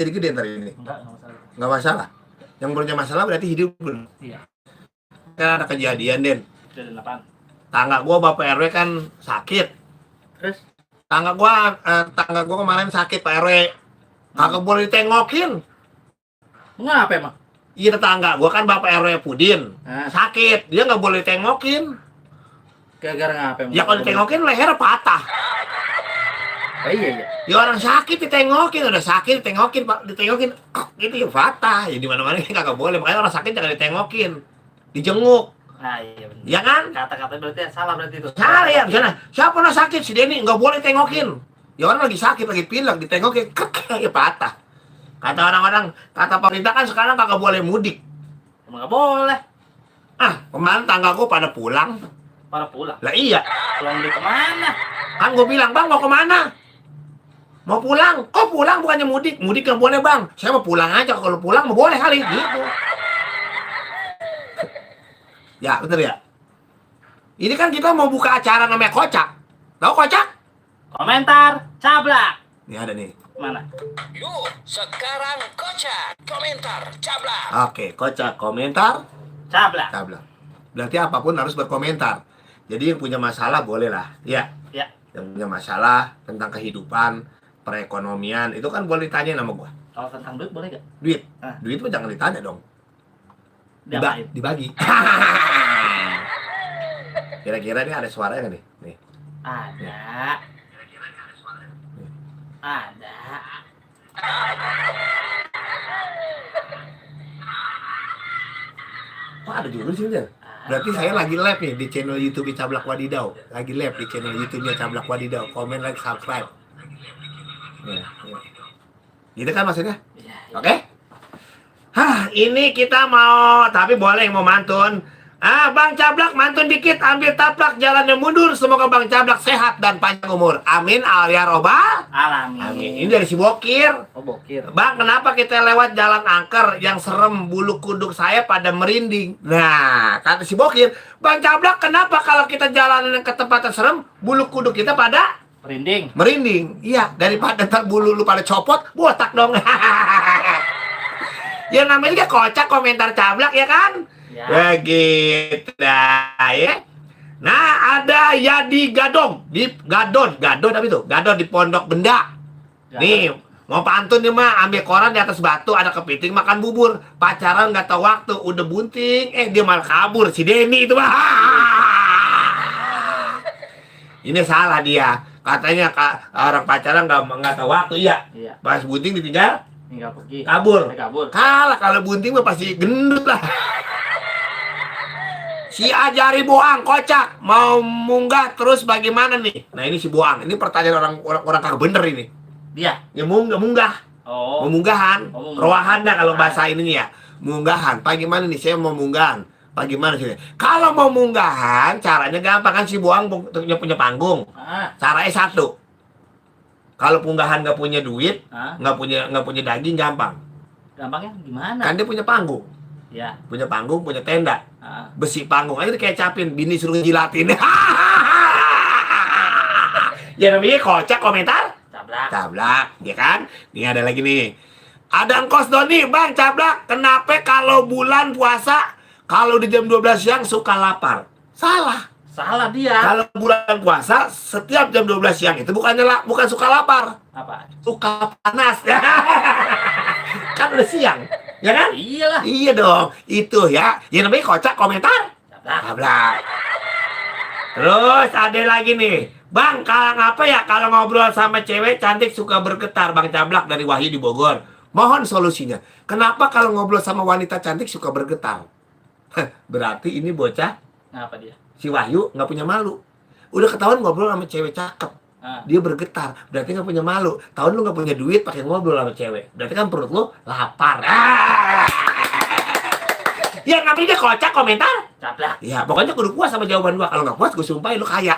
jadi gede ntar ini? Enggak masalah. Nggak masalah. Yang punya masalah berarti hidup belum. Iya. Kan ada kejadian, Den. Kejadian apaan? Tangga gua Bapak RW kan sakit. Terus? Tangga gua kemarin sakit Pak RW. Kagak boleh ditengokin. Ngapa emang? Iya, tetangga gua kan Bapak RW Pudin. Sakit, dia nggak boleh tengokin. Gara-gara ngapa emang? Ya kalau ditengokin leher patah. Oh iya. Ya orang sakit ditengokin, udah sakit ditengokin, Pak, ditengokin. Gitu ya patah. Ya di mana-mana kagak boleh. Makanya orang sakit jangan ditengokin. Dijenguk. Nah iya benar. Ya kan? Kata-kata berarti salah berarti itu. Salah ya, misalnya siapa orang sakit si Denny nggak boleh tengokin. Ya orang lagi sakit, lagi pilek, ditengokin, ya patah. Kata orang-orang, kata pemerintah kan sekarang kagak boleh mudik. Emang nggak boleh. Kemarin tangga gue pada pulang. Pada pulang? Lah iya. Pulang di kemana? Kan gue bilang, Bang mau kemana? Mau pulang. Kok pulang bukannya mudik? Mudik nggak boleh, Bang. Saya mau pulang aja. Kalau pulang mau boleh kali. Gitu. Ya, bener ya? Ini kan kita mau buka acara namanya Kocak. Tahu Kocak? Komentar cablak. Ini ada nih. Mana? Yuk, sekarang Kocak komentar cablak. Oke, Kocak komentar Cablak. cablak. Berarti apapun harus berkomentar. Jadi yang punya masalah boleh lah. Ya. Ya. Yang punya masalah tentang kehidupan, perekonomian, itu kan boleh ditanya sama gua. Kalau tentang duit boleh gak? Duit. Ah. Duit mah jangan ditanya dong. Diapain? Dibagi. Kira-kira ini ada suaranya nggak nih? Nih. Ada. Ada. Oh, ada juga sih, Dan. Berarti saya lagi live nih di channel YouTube Cablak Wadidau. Lagi live di channel YouTube-nya Cablak Wadidau. Komen, like, subscribe. Ya. Gitu kan maksudnya? Ya. Oke? Ini kita mau, tapi boleh yang mau mantun. Bang Cablak mantun dikit, ambil taplak, jalannya mundur. Semoga Bang Cablak sehat dan panjang umur. Amin, ya robbal Alamin. amin. Ini dari si Bokir. Oh bokir. Bang, kenapa kita lewat jalan angker yang serem, bulu kuduk saya pada merinding? Nah, kata si Bokir, Bang Cablak, kenapa kalau kita jalan ke tempat yang serem, bulu kuduk kita pada Merinding. merinding? Iya, daripada ntar bulu lu pada copot, botak dong. Ya namanya Kocak komentar cablak ya kan? Ya. Begitu dah ya. Nah, ada Yadi Gadong di Gadon apa itu? Gadon di Pondok Benda. Nih, mau pantun nih mah, ambil koran di atas batu, ada kepiting makan bubur. Pacaran nggak tahu waktu, udah bunting, dia malah kabur si Denny itu mah. Ini salah dia. Katanya orang pacaran nggak tahu waktu, iya. Pas bunting ditinggal, Nggak pergi. kabur. Kabur. Kalah kalau bunting mah pasti gendut lah. Si Ajari Boang Kocak mau munggah terus bagaimana nih? Nah ini si Boang, ini pertanyaan orang kagak bener ini. Dia. Ya munggah. Oh. Memunggahan. Oh, Rowahan dah kalau bahasa ininya ya. Munggahan. Bagaimana nih saya mau munggahan? Bagaimana sih? Kalau mau munggahan caranya gampang kan si Boang punya panggung. Caranya satu. Kalau punggahan nggak punya duit, nggak punya daging gampang. Gampangnya gimana? Kan dia punya panggung. Ya. Punya panggung, punya tenda. Besi panggung aja dikecapin, bini suruh ngejilatin. Ya namanya Kocak komentar cablak, ya kan? Ini ada lagi nih. Ada Engkos Doni, Bang Cablak, kenapa kalau bulan puasa kalau di jam 12 siang suka lapar? Salah dia. Kalau bulan puasa setiap jam 12 siang itu bukan suka lapar. Apa? Suka panas. Kan udah siang. Ya kan? Iyalah. Iya dong. Itu ya. Yang namanya Kocak komentar cablak. Terus ada lagi nih. Bang, ngapa ya kalau ngobrol sama cewek cantik suka bergetar? Bang Cablak dari Wahyu di Bogor. Mohon solusinya. Kenapa kalau ngobrol sama wanita cantik suka bergetar? Berarti ini bocah. Ngapa dia? Si Wahyu nggak punya malu. Udah ketahuan ngobrol sama cewek cakep. Dia bergetar, berarti nggak punya malu. Tahun lu nggak punya duit pakai ngobrol sama cewek, berarti kan perut lu lapar. Ya namanya Kocak komentar cablak. Ya pokoknya kudu puas sama jawaban gua. Kalau nggak puas, gua sumpahin lu kaya.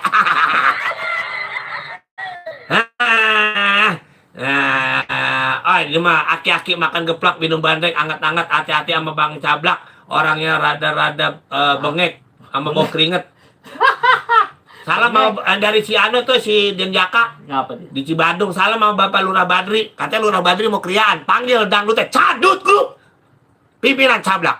Ini mah aki-aki makan geplak, minum bandrek, anget-anget, hati-hati sama Bang Cablak. Orangnya rada-rada bengek sama bau keringet. Salam sama dari si Anu tuh si Denjaka Ngapa dia? di Cibadung. Salam sama Bapak Lurah Badri. Katanya Lurah Badri mau kriaan. Panggil dangdutnya Cadut Group. Pimpinan Cablak.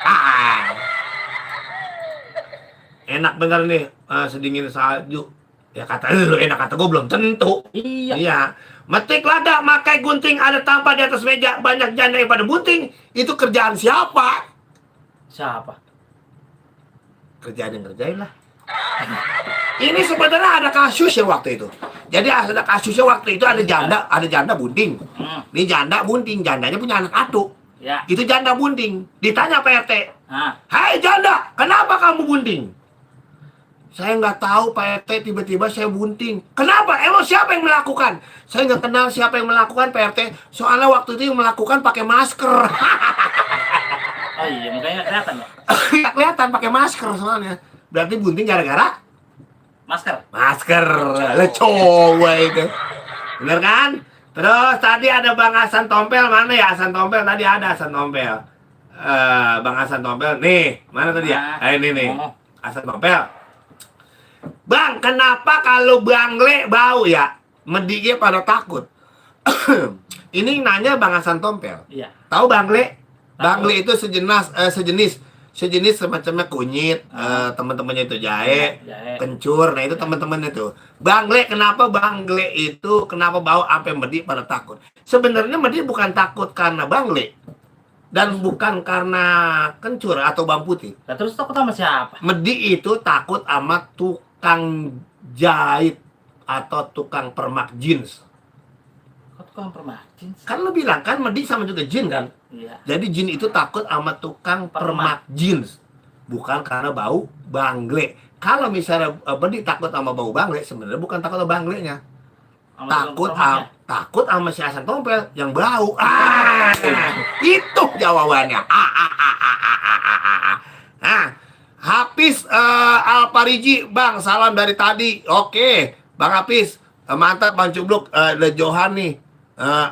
Enak bener nih sedingin salju. Ya kata lu enak, kata gue belum tentu. Iya. Iya. Metik lada, makai gunting, ada tampah di atas meja, banyak janda yang pada bunting. Itu kerjaan siapa? Siapa? Kerjaan yang kerjain lah. Ini sebenarnya ada kasusnya waktu itu. Jadi ada kasusnya waktu itu ada janda bunting. Ini janda bunting, jandanya punya anak atu. Ya. Itu janda bunting. Ditanya Pak RT, Ah. "Hai janda, kenapa kamu bunting?" "Saya nggak tahu Pak RT, tiba-tiba saya bunting." "Kenapa? Emang siapa yang melakukan?" "Saya nggak kenal siapa yang melakukan Pak RT. Soalnya waktu itu yang melakukan pakai masker." Oh iya, mukanya nggak kelihatan ya? Nggak kelihatan pakai masker soalnya. Berarti bunting gara-gara Masker. masker. Lah cowok itu. Bener kan? Terus tadi ada Bang Hasan Tompel. Mana ya Hasan Tompel? Tadi ada Hasan Tompel. Bang Hasan Tompel. Nih, mana tadi ya? Ini nih. Hasan Tompel. "Bang, kenapa kalau bangle bau ya? Medige pada takut." Ini nanya Bang Hasan Tompel. Iya. Tahu bangle? Tahu. Bangle itu sejenis semacamnya kunyit, teman-temannya itu jahe, Jahe. kencur. Nah itu teman-temannya tuh. Bangle, kenapa bangle itu kenapa bau sampai Medi pada takut? Sebenarnya Medi bukan takut karena bangle dan bukan karena kencur atau bawang putih. Nah, terus takut sama siapa? Medi itu takut sama tukang jahit atau tukang permak jeans. Kok tukang permak jeans? Kan lu bilang kan Medi sama juga jin kan? Iya. Jadi jin itu takut sama tukang permak jeans, bukan karena bau bangle. Kalau misalnya Medi takut sama bau bangle, sebenarnya bukan takut sama banglenya, Sama tukang permaknya. takut sama si Hasan Tompel yang bau. Itu jawabannya. Nah, Hafiz Alpariji, Bang, salam dari tadi. Oke, Bang Hafiz, mantap Bang Cubluk, Le Johan nih.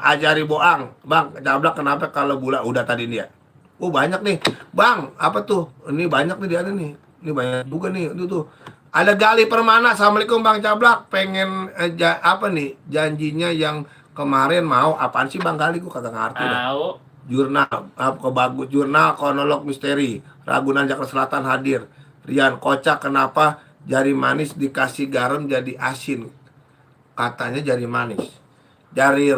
Ajari Boang, Bang, Cablak kenapa kalau gula udah tadi dia. Banyak nih, Bang, apa tuh? Ini banyak nih dia ada nih. Ini banyak juga nih, itu tuh. Ada Gali Permana, Assalamualaikum Bang Cablak, pengen apa nih janjinya yang kemarin mau apaan sih Bang Gali? Gue kagak ngerti dah. Tahu. Jurnal, kebagus jurnal kronolog misteri. Ragunan Jakarta Selatan hadir. Rian kocak kenapa jari manis dikasih garam jadi asin? Katanya jari manis. Dari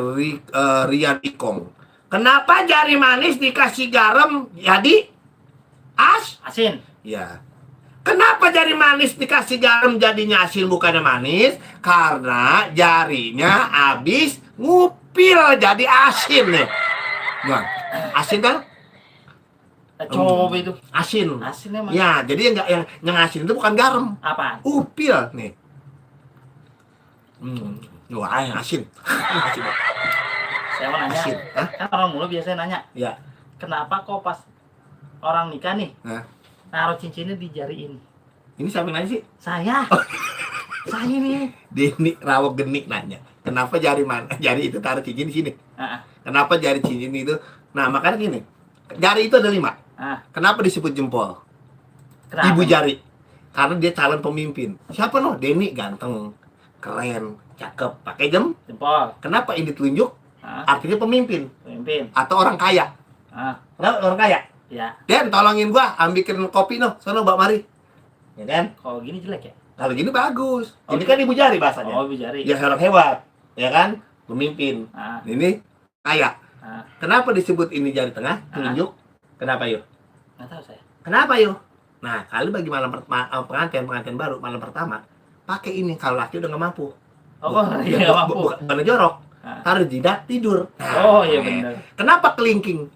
Rian Ikong. Kenapa jari manis dikasih garam jadi Asin. ya. Kenapa jari manis dikasih garam jadinya asin bukannya manis? Karena jarinya habis ngupil jadi asin nih. Nah, asin kan? Coba itu. Asin. Asin emang. Ya, jadi yang asin itu bukan garam. Apaan? Upil nih. Wah, yang asin. Asin. Saya mau nanya. Asin. Hah? Kan orang mulu biasanya nanya. Ya. Kenapa kok pas orang nikah nih Nah, naruh cincinnya di jari ini? ini siapa yang nanya sih? Saya. Saya nih. Dini Rawok Genik nanya. Kenapa jari itu taruh cincin di sini? Ah, Kenapa jari cincin itu? Nah, makanya gini. Jari itu ada 5. Kenapa disebut jempol? kenapa? Ibu jari. Karena dia calon pemimpin. Siapa no? Deni ganteng, keren, cakep, pakai Jempol. Kenapa ini telunjuk? Artinya pemimpin Pemimpin. atau orang kaya. Kenapa orang kaya? Ya. Den, tolongin gua ambilin kopi no, sono Mbak Mari. Ya kan? Kalau gini jelek ya? Kalau gini bagus. Ini kan ibu jari bahasanya. Oh, ibu jari. Ya orang hebat, ya kan? Pemimpin. Ah. Ini kaya. Ah. Kenapa disebut ini jari tengah? Telunjuk. Kenapa yuk? Nggak tahu saya. Kenapa yuk? Nah, kali bagi malam pengantin baru malam pertama, pakai ini kalau laki udah nggak mampu. Oh, iya nggak mampu. Bukan jorok. Taruh jidat tidur. Oh, iya benar. Kenapa kelingking?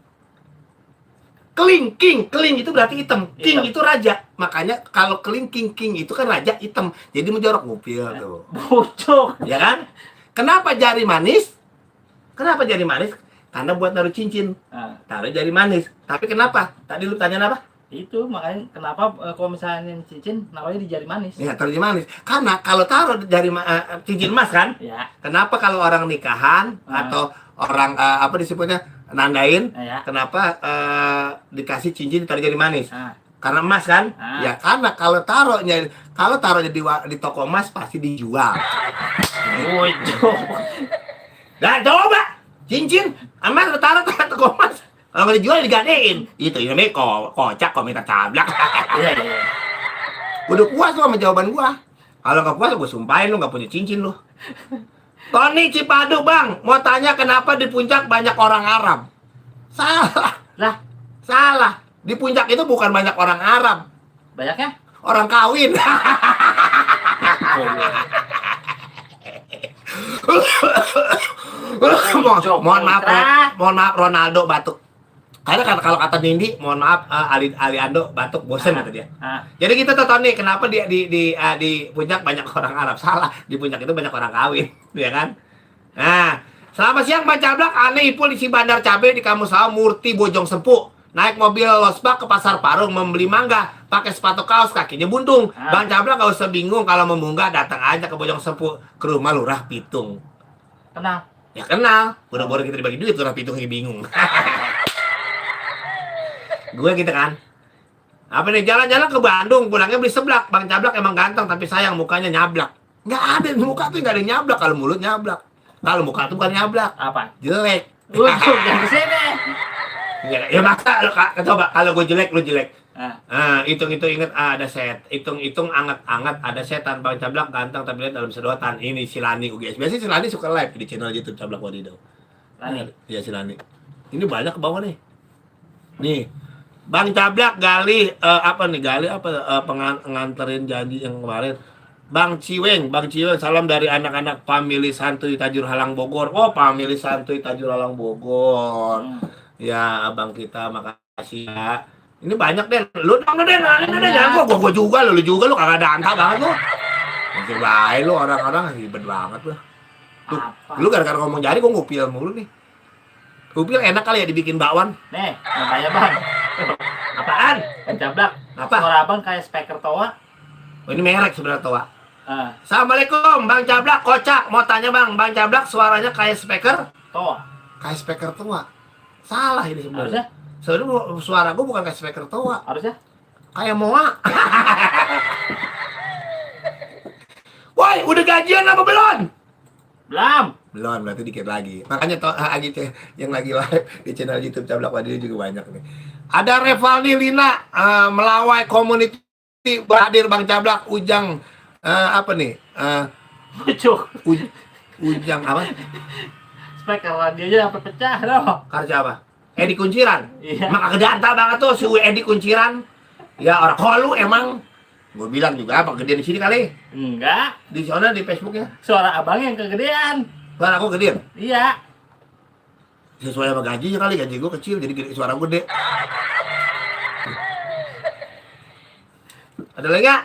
Keling itu berarti hitam. King Hitam. itu raja. Makanya kalau kelingking king itu kan raja hitam. Jadi menjorok ngupil tuh. Bocok. Ya kan? Kenapa jari manis? Kenapa jari manis? Karena buat naruh cincin. Taruh jari manis. Tapi kenapa? Tadi lu tanya apa? Itu makanya kenapa kalau misalnya cincin naruhnya di jari manis? Ya, taruh jari manis. Karena kalau taruh jari cincin emas kan? Ya. Kenapa kalau orang nikahan atau orang apa disebutnya nandain? Ya. Kenapa dikasih cincin ditaruh jari manis? Karena emas kan? Ah. Ya karena kalau taruhnya di toko emas pasti dijual. Ujuk. Nah, coba cincin emas lu taruh ke toko emas. Kalau nggak dijual digadein. Itu namanya kocak komentar cablak. Iya, iya. Udah puas lu sama jawaban gua. Kalau nggak puas gua sumpahin lu nggak punya cincin lu. Tony Cipadu bang, mau tanya kenapa di puncak banyak orang Arab? Salah, Lah, salah. Di puncak itu bukan banyak orang Arab, banyaknya? orang kawin. mohon maaf, mohon maaf Ronaldo batuk. Karena kalau kata Nindi, mohon maaf Ali Ando batuk bosen kata dia. Jadi kita tuh Tony, kenapa di puncak banyak orang Arab? Salah, di puncak itu banyak orang kawin, ya kan? Nah, selamat siang Bang Cablak, aneh Ipul isi bandar cabe di kamu sawah Murti Bojong Sempu. Naik mobil losbak ke pasar Parung membeli mangga, pakai sepatu kaos kakinya buntung. Bang Cablak gak usah bingung kalau mau munggah, datang aja ke Bojong Sempu ke rumah Lurah Pitung. Kenal? Ya kenal, udah kita dibagi duit Lurah Pitung lagi bingung. Gue gitu kan. Apa nih jalan-jalan ke Bandung, pulangnya beli seblak. Bang Cablak emang ganteng tapi sayang mukanya nyablak. Nggak ada muka tuh nggak ada nyablak, kalau mulut nyablak. Kalau muka tuh bukan nyablak, Apa? jelek. Ujuk, jangan kesini. Ya maksa lo coba kalau gue jelek lu jelek. Ah. Hitung inget ada hitung anget ada setan. Bang Cablak ganteng tapi lihat dalam sedotan. Ini si Lani UGS. Biasanya si Lani suka live di channel YouTube Cablak Wadidaw. Lani? Iya si Lani. Ini banyak ke bawah nih. Nih. Bang Cablak gali nganterin janji yang kemarin. Bang Ciweng, salam dari anak-anak Family Santuy Tajur Halang Bogor. Oh, Family Santuy Tajur Halang Bogor. Ya, abang kita makasih ya. Ini banyak deh. Lu dong deh, jangan gua juga lu juga lu kagak ada antah banget lu. Masih baik lu orang-orang ribet banget lu. Tuh, lu gara-gara ngomong jari gua ngupil mulu nih. Ngupil enak kali ya dibikin bakwan. Nih, mau tanya Bang. Apaan? Bang Cablak. Apa? Suara abang kayak speaker toa. Oh, ini merek sebenarnya toa. Ah, Assalamualaikum, Bang Cablak, kocak. Mau tanya Bang Cablak suaranya kayak speaker? toa. Kayak speaker tua. Salah ini Harusnya? sebenarnya. Sebenarnya suara gue bukan kayak speaker tua. Harusnya? Kayak moa. Woi, udah gajian apa belum? Belum, berarti dikit lagi. Makanya yang lagi live di channel YouTube Cablak Wadidaw juga banyak nih. Ada Revaldi Lina melawai community hadir Bang Cablak Ujang apa nih? Ujuk. Ujang apa? Speaker radionya sampai pecah loh. Karya apa? Edi Kunciran. Iya. Emang kagak danta banget tuh si Edi Kunciran. Ya orang kolu emang. Gue bilang juga apa gedean di sini kali. Enggak. Di sana di Facebooknya. Suara abang yang kegedean. Suara aku gedean. Iya. Sesuai sama gajinya kali, gaji gue kecil jadi suara gue gede. Ada lagi nggak?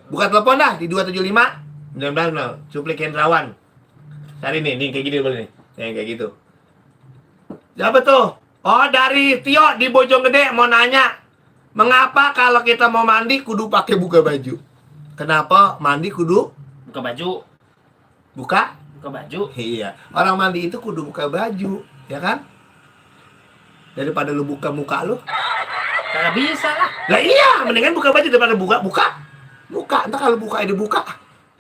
Buka telepon dah di 275 19 Supli Kendrawan. Cari nih kayak gini boleh nih. Yang kayak gitu. Siapa tuh? Oh, dari Tio di Bojonggede mau nanya. Mengapa kalau kita mau mandi kudu pakai buka baju? Kenapa mandi kudu Buka baju. buka? Buka baju. Iya, orang mandi itu kudu buka baju, ya kan? Daripada lu buka muka lu. Kagak bisa lah. Lah iya, mendingan buka baju daripada buka. Buka, entar kalau buka dibuka.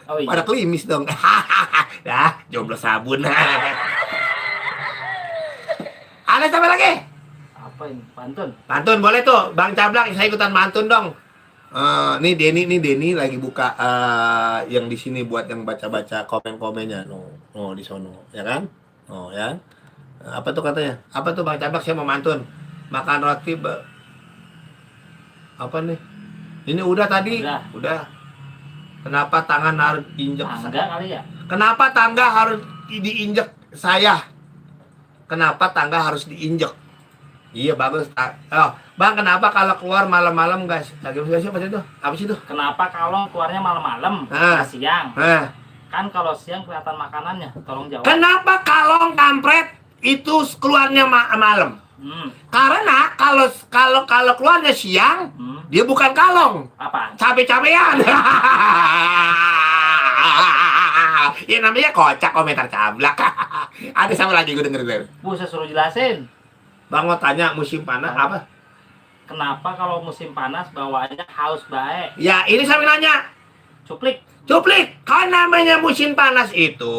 Oh iya. Pada klimis dong. Dah, jomblo sabun. Ada siapa lagi? Apa ini? Pantun. Pantun boleh tuh, Bang Cablak saya ikutan pantun dong. Nih Denny lagi buka yang di sini buat yang baca-baca komen-komennya. No, di sono, ya kan? Oh, ya. Apa tuh katanya? Apa tuh Bang Cablak saya mau mantun. Makan roti apa nih? Ini udah tadi. Udah. Kenapa tangan harus diinjek? Tangga kali ya? Kenapa tangga harus diinjek saya? Kenapa tangga harus diinjek? Iya bagus. Oh, Bang, kenapa kalau keluar malam-malam guys? Lagi siapa sih itu? Apa sih itu? Kenapa kalau keluarnya malam-malam, Ah. nggak siang? Kan kalau siang kelihatan makanannya. Tolong jawab. Kenapa kalong kampret itu keluarnya malam? Karena kalau keluarnya siang, dia bukan kalong, Apa? cabe-cabean. Ya namanya kocak komentar cablak. Ada sama lagi gue denger. Bu, saya suruh jelasin. Bang mau tanya musim panas apa? Kenapa kalau musim panas bawaannya haus baik? Ya, ini saya nanya. Cuplik. Cuplik, kan namanya musim panas itu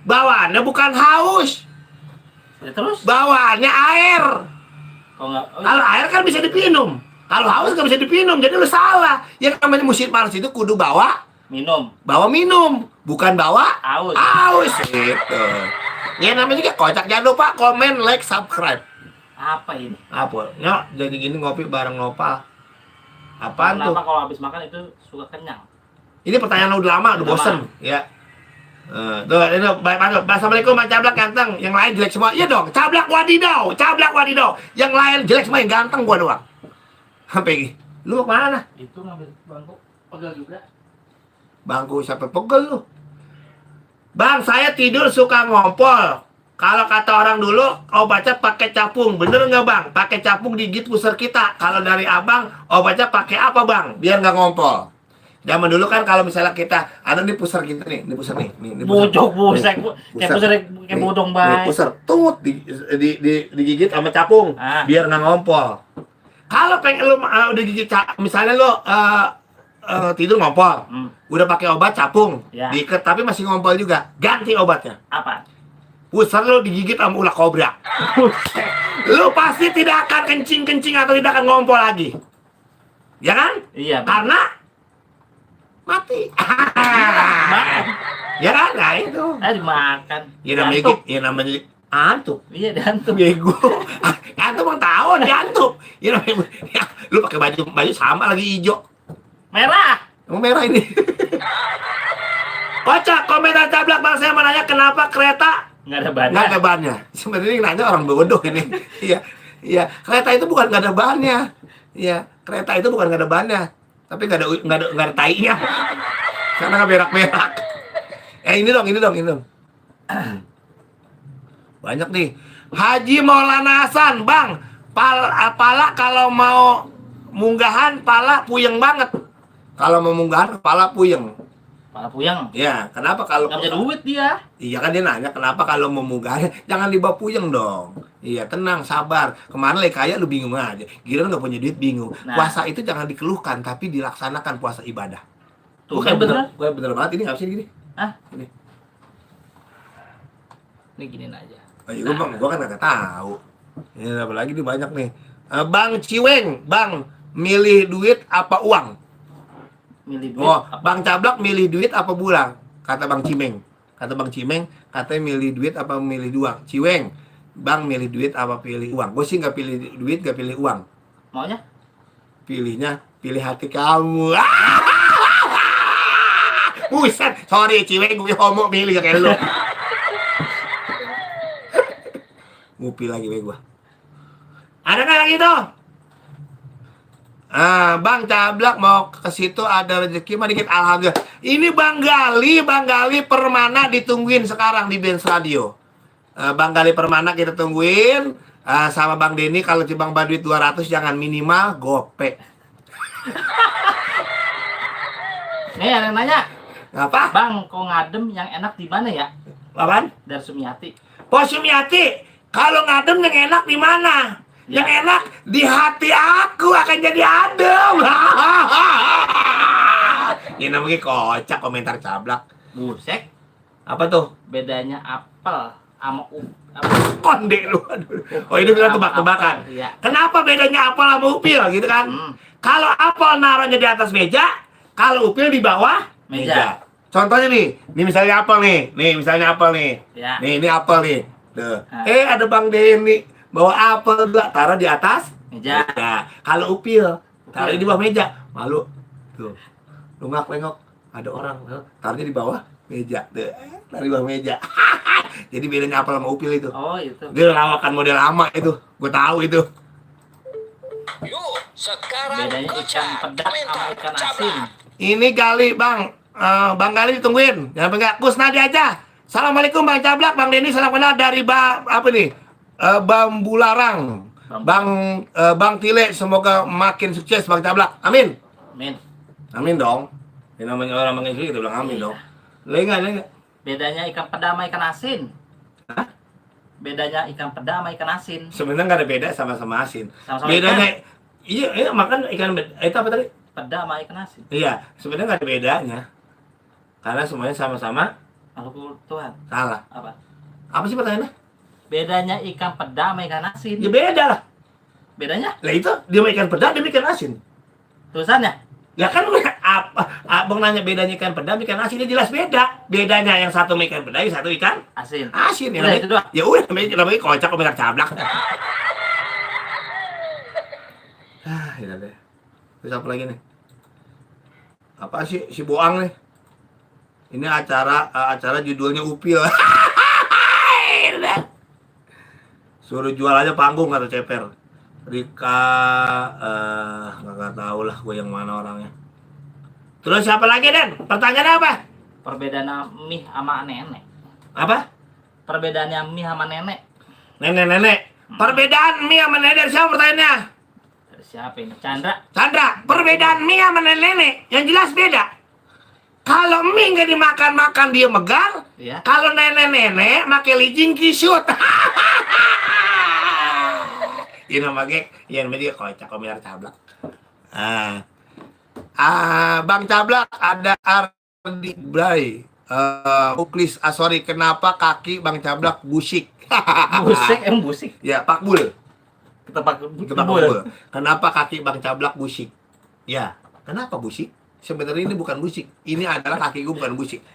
bawaannya bukan haus, Ya, terus? bawaannya air. Kalau nggak, oh, Kalau air kan bisa dipinum. Kalau haus nggak bisa dipinum, jadi lu salah. Yang namanya musim panas itu kudu bawa minum. minum, bukan bawa Haus. haus gitu. Ya namanya juga kocak. Jangan lupa komen, like, subscribe. Apa ini? Apa? Nyok, jadi gini ngopi bareng Nopal. Apaan tuh? Kenapa kalau habis makan itu suka kenyang? Ini pertanyaan udah lama, udah Udah bosen. Ya. Tuh, ini baik banget. Assalamualaikum, Bang Cablak ganteng. Yang lain jelek semua. Iya dong, Cablak wadidaw, Cablak wadidaw. Yang lain jelek semua, yang ganteng gua doang. Sampai lu mau kemana? Itu ngambil bangku pegel juga. Bangku siapa pegel lu? Bang, saya tidur suka ngompol. Kalau kata orang dulu, obatnya pakai capung. Bener nggak bang? Pakai capung digigit pusar kita. Kalau dari abang, obatnya pakai apa bang? Biar nggak ngompol. Zaman dulu kan kalau misalnya kita ada nih pusar gitu nih pusar nih. Nih pusar. Bojok busek, kayak pusar kayak Nih, bodong nih, baik. pusar. Tut digigit sama capung. Ah. Biar nggak ngompol. Kalau pengen lu udah gigit misalnya lu tidur ngompol. Udah pakai obat capung, Ya. diikat tapi masih ngompol juga. Ganti obatnya. Apa? Pusar lu digigit sama ular kobra. Lu pasti tidak akan kencing-kencing atau tidak akan ngompol lagi. Ya kan? Iya. Karena mati. Ya kan? Nah itu. Dimakan. Ya namanya Diantuk. namanya antuk. Iya, diantuk. Bego. Antuk bang tahu diantuk. Ya namanya ya, lu pakai baju sama lagi hijau. Merah. Emang merah ini. Kocak, komentar Cablak bang, saya mau nanya kenapa kereta Nggak ada badan. nggak ada bannya. Sebenarnya yang nanya orang bodoh ini. Iya, iya. Kereta itu bukan nggak ada bannya. Iya, kereta itu bukan nggak ada bannya, tapi nggak ada tainya. Karena nggak berak-berak. Ini dong. Banyak nih. Haji Maulana Hasan, bang. Pala kalau mau munggahan pala puyeng banget. Kalau mau munggahan pala puyeng. Pala puyeng. Ya, kenapa kalau Nggak punya duit dia. Iya kan dia nanya kenapa kalau mau munggah jangan dibawa puyeng dong. Iya tenang sabar. Kemarin lagi kaya lu bingung aja. Giliran nggak punya duit bingung. Nah. Puasa itu jangan dikeluhkan tapi dilaksanakan puasa ibadah. Tuh kan bener. Gue bener banget ini nggak sih gini. Hah? Ini. Ini giniin aja. Oh, iya, gue kan nggak tahu. Ini apa lagi nih banyak nih. Bang Ciweng, bang milih duit apa uang? Milih duit. Oh, apa? Bang Cablak milih duit apa bulan? Kata Bang Cimeng. Katanya milih duit apa milih uang? Ciweng, Bang milih duit apa pilih uang? Gue sih nggak pilih duit, nggak pilih uang. Maunya? Pilih hati kamu. Buset, sorry Ciweng, gue homo milih kayak lu. Ngupi lagi gue. Ada nggak lagi tuh? Bang Cablak mau ke situ ada rezeki mah dikit alhamdulillah. Ini Bang Gali Permana ditungguin sekarang di Benz Radio. Bang Gali Permana kita tungguin sama Bang Denny kalau Cibang Baduit 200 jangan minimal gope. Nih ada yang nanya. Apa? Bang, kok ngadem yang enak di mana ya? Apaan? Dari Sumiati. Pos Sumiati, kalau ngadem yang enak di mana? Ya. Yang enak di hati aku akan jadi adem. Ini namanya kocak komentar Cablak. Busek. Apa tuh? Bedanya apel sama Konde lu. Aduh. Oh ini bilang tebak-tebakan. Iya. Kenapa bedanya apel sama upil gitu kan? Kalau apel naruhnya di atas meja, kalau upil di bawah Meja. Contohnya nih misalnya apel nih misalnya apel nih. Ya. Nih ini apel nih. Tuh. Ada Bang Denny bawa apel juga taruh di atas Meja. Kalau upil taruh di bawah meja. Malu. Tuh. Lu nengok ada orang taruhnya di bawah meja. Tuh. Taruh di bawah meja. Jadi bedanya apel sama upil itu. Oh itu. Dia lawakan model lama itu. Gue tahu itu. Yuk, sekarang Bedanya ikan kocak pedas sama ikan asin. Ini Gali Bang. Bang Gali ditungguin. Jangan pengen Kusnadi aja. Assalamualaikum Bang Cablak, Bang Denny, salam kenal dari apa nih? Bambularang. Bang Tile, semoga makin sukses Bang Cablak. Amin. Amin. Amin dong. Ini namanya orang manggil kita bilang amin dong. Lenga. Bedanya ikan peda sama ikan asin. Hah? Bedanya ikan peda sama ikan asin. Sebenarnya nggak ada beda sama-sama asin. Sama-sama Bedanya Iya, makan ikan itu apa tadi? Peda sama ikan asin. Iya, sebenarnya nggak ada bedanya. Karena semuanya sama-sama Makhluk Tuhan. salah. Apa? Apa sih pertanyaannya? Bedanya ikan peda sama ikan asin. Ya beda lah. Bedanya? Lah itu dia mau ikan peda, dia mau ikan asin. Tulisannya? Ya kan apa? Abang nanya bedanya ikan peda, ikan asin, dia jelas beda. Bedanya yang satu ikan peda, yang satu ikan Asin. asin. Udah, itu doang. Ya udah, namanya kocak komentar cablak. Ya deh. Terus apa lagi nih? Apa sih si Boang nih? Ini acara judulnya Upil. Suruh jual aja panggung kata Ceper. Rika nggak tahu lah gue yang mana orangnya. Terus siapa lagi Den? Pertanyaan apa? Perbedaan mie sama nenek. Apa? Perbedaannya mie sama nenek. Nenek. Perbedaan mie sama nenek dari siapa pertanyaannya? Dari siapa ini? Chandra. Chandra, perbedaan mie sama nenek yang jelas beda. Kalau mie nggak dimakan-makan dia megar. Iya. Kalau nenek pakai lijing kisut. Ini namanya, yang dia kocak komentar cablak. Bang Cablak ada Ardi Bray. Uklis, sorry, kenapa kaki Bang Cablak busik? Busik, emang busik. Ya, Pak Bul. Kita Pak Bul. Kenapa kaki Bang Cablak busik? Ya, kenapa busik? Sebenarnya ini bukan busik. Ini adalah kaki gue bukan busik.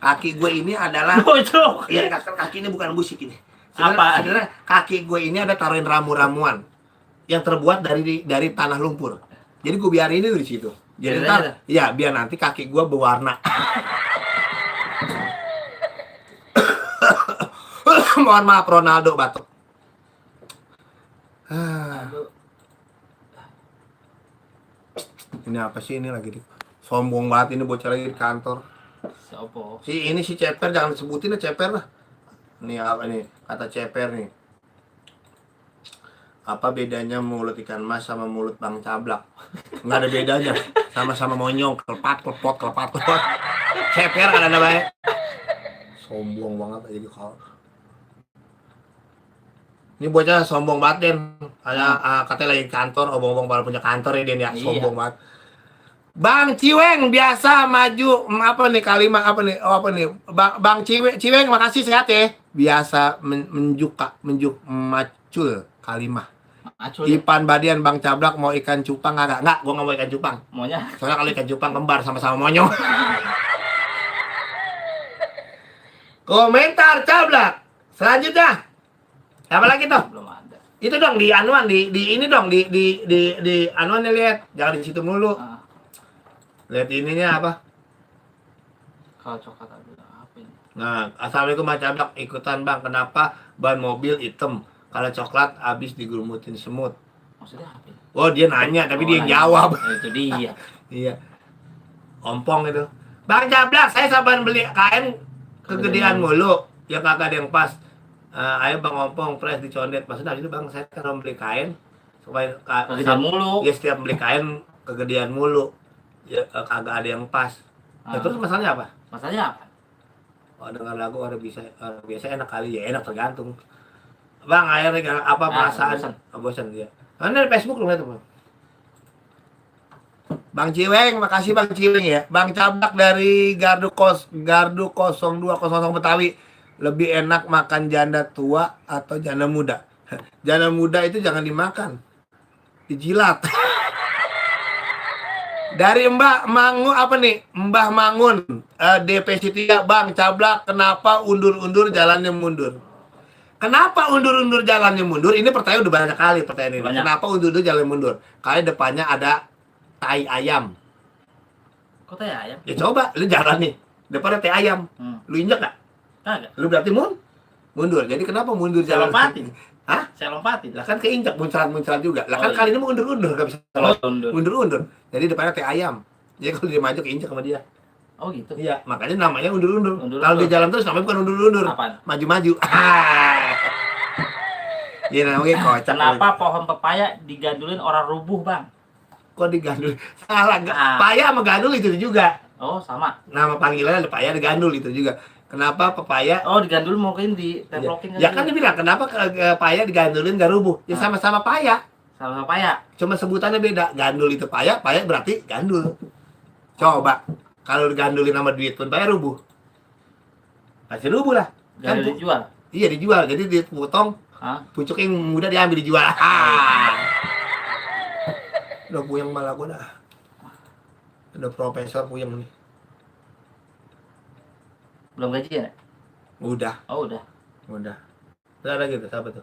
Kaki gue ini adalah Bocok. ya kaki ini bukan busik ini. Apa? Sebenarnya kaki gue ini ada taruhin ramu-ramuan yang terbuat dari tanah lumpur. Jadi gue biarin ini di situ. Jadi ntar, ya biar nanti kaki gue berwarna. Mohon maaf Ronaldo batuk. Ini apa sih ini lagi? Sombong banget ini bocah lagi di kantor. Siapa? Si Ceper jangan disebutin ya Ceper lah. Nih apa nih? Kata Ceper nih. Apa bedanya mulut ikan mas sama mulut Bang Cablak? Nggak ada bedanya. Sama-sama monyong, kelepat. Ceper ada namanya. Sombong banget aja di kalau. Ini bocah sombong banget Den. Katanya lagi kantor, obong-obong baru punya kantor ya Den ya. Sombong banget. Bang Ciweng biasa maju apa nih kalimat apa nih? Oh apa nih? Bang Ciweng makasih sehat ya. Biasa menjuk macul kalimah. Macul. Ipan Badian Bang Cablak mau ikan cupang agak? Enggak, gua enggak mau ikan cupang. Maunya? Soalnya kalau ikan cupang kembar sama-sama monyong. Komentar Cablak. Selanjutnya. Apa lagi tuh? Belum ada. Itu dong di anuan di ini dong di anuan lihat. Jangan di situ mulu. Lihat ininya apa? Kalau coklat ada apa ini? Nah, assalamualaikum Bang Cablak, ikutan Bang. Kenapa ban mobil hitam? Kalau coklat habis digerumutin semut. Maksudnya apa ini? Oh, dia nanya tapi dia yang jawab. Itu dia. Iya. Ompong itu. Bang Cablak, saya sabar beli kain kegedean mulu. Ya kagak ada yang pas. Ayo Bang Ompong press dicondet. Maksudnya itu Bang, saya kalau beli kain supaya kegedean mulu. Ya setiap beli kain kegedean mulu. Ya kagak ada yang pas. Nah, terus masalahnya apa? Masalahnya apa? Oh, dengar lagu orang biasa enak kali ya, enak tergantung. Bang, akhirnya apa perasaan? Bosan dia. Ini Facebook lu lihat tuh, Bang. Bang Ciweng, makasih Bang Ciweng ya. Bang Cablak dari Gardu 0200 Betawi. Lebih enak makan janda tua atau janda muda? Janda muda itu jangan dimakan. Dijilat. Dari Mbak Mangun apa nih? Mbah Mangun DPC 3 Bang Cablak kenapa undur-undur jalannya mundur? Kenapa undur-undur jalannya mundur? Ini pertanyaan udah banyak kali pertanyaan ini. Kenapa undur-undur jalannya mundur? Karena depannya ada tai ayam. Kok tai ayam? Ya coba lu jalan nih. Depannya tai ayam. Lu injek gak? Kagak. Lu berarti mundur. Jadi kenapa mundur jalan? Saya lompatin. Hah? Saya lompatin. Lah kan keinjak muncrat juga. Lah kan kali ini mau undur-undur enggak bisa. Undur-undur. Jadi depannya teh ayam. Jadi kalau dia maju keinjak sama dia. Oh gitu. Iya, makanya namanya undur-undur. Kalau dia jalan terus namanya bukan undur-undur. Maju-maju. Iya namanya kocak. Kenapa pohon pepaya digandulin orang rubuh, Bang? Kok digandul? Salah, paya sama gandul itu juga. Oh, sama. Nama panggilannya ada paya, ada gandul itu juga. Kenapa pepaya? Oh, digandul mungkin ditemplokin ya kan dia bilang kenapa paya digandulin gak rubuh? Ya sama-sama paya. Sama-sama paya. Cuma sebutannya beda. Gandul itu paya, paya berarti gandul. Coba kalau digandulin sama duit pun paya rubuh. Pasti rubuh lah. Kan Jadi dijual. iya dijual. Jadi dipotong, Hah? pucuk yang muda diambil dijual. Udah puyeng malah gua dah. Udah profesor puyeng nih. Belum gajian ya? Udah, Oh, udah. udah. Udah ada gitu, siapa tuh?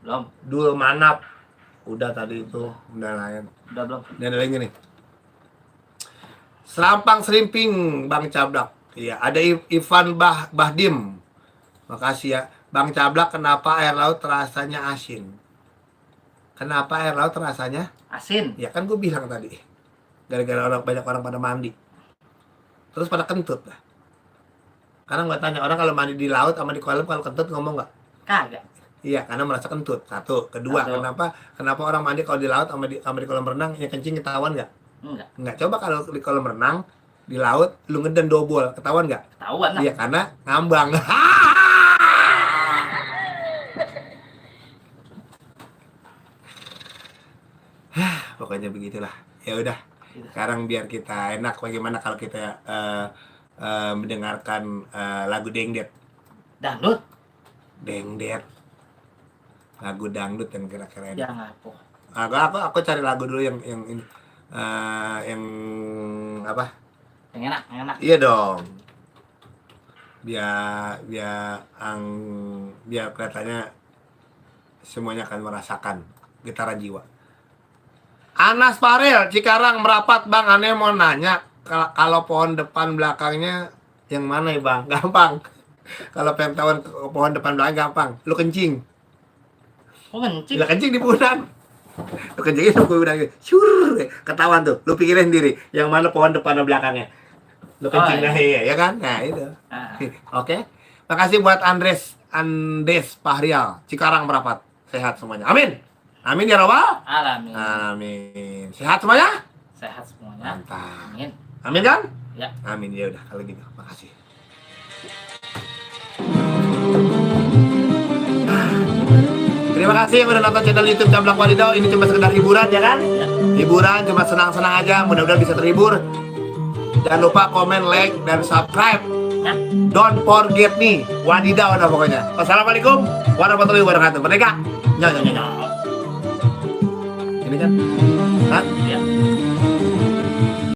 Belum. Dul Manap. Udah tadi itu, udah layan. Udah belum. Dan ada lagi nih. Serampang Serimping, Bang Cablak. Iya, ada Ivan Bahdim. Makasih ya. Bang Cablak, kenapa air laut rasanya asin? Kenapa air laut rasanya? Asin. Ya kan gue bilang tadi. Gara-gara banyak orang pada mandi. Terus pada kentut lah. Karena gue tanya orang kalau mandi di laut sama di kolam kalau kentut ngomong nggak? Kagak. Iya, karena merasa kentut. Satu, kedua, Satu. kenapa orang mandi kalau di laut sama di kolam renang yang kencing ketahuan nggak? Enggak. Nggak. Coba kalau di kolam renang di laut lu ngeden dobol, ketahuan nggak? Ketahuan lah. Iya, karena ngambang. Pokoknya begitulah. Ya udah. Gitu. Sekarang biar kita enak, bagaimana kalau kita mendengarkan lagu dangdut. Dangdut. Dangdut. Lagu dangdut yang kira-kira enak. Jangan apa. Aku cari lagu dulu yang ini. Yang apa? Yang enak, yang enak. Iya dong. Biar kelihatannya semuanya akan merasakan getaran jiwa. Anas Farel, Cikarang merapat Bang, aneh mau nanya kalau pohon depan belakangnya yang mana ya Bang? Gampang. Kalau pengen tahu pohon depan belakang gampang. Lu kencing. Kok kencing? Lu kencing di bulan. Lu kencingin ke bulan. Syur, ketahuan tuh. Lu pikirin sendiri yang mana pohon depan dan belakangnya. Lu kencing iya. iya, ya kan? Nah, itu. Ah. Oke. Makasih buat Andes Pahrial, Cikarang merapat. Sehat semuanya. Amin. Amin ya Rabbal. Alamin. Amin. Sehat semuanya? Sehat semuanya. Mantap. Amin. Amin kan? Ya. Amin, ya udah kalau gitu. Makasih. Terima kasih yang udah nonton channel YouTube Cablak Wadidaw. Ini cuma sekedar hiburan ya kan? Ya. Hiburan, cuma senang-senang aja. Mudah-mudahan bisa terhibur. Jangan lupa komen, like, dan subscribe. Ya. Don't forget me. Wadidaw dah pokoknya. Wassalamualaikum warahmatullahi wabarakatuh. Merdeka. Nyo. Ini kan? Hah? Ya.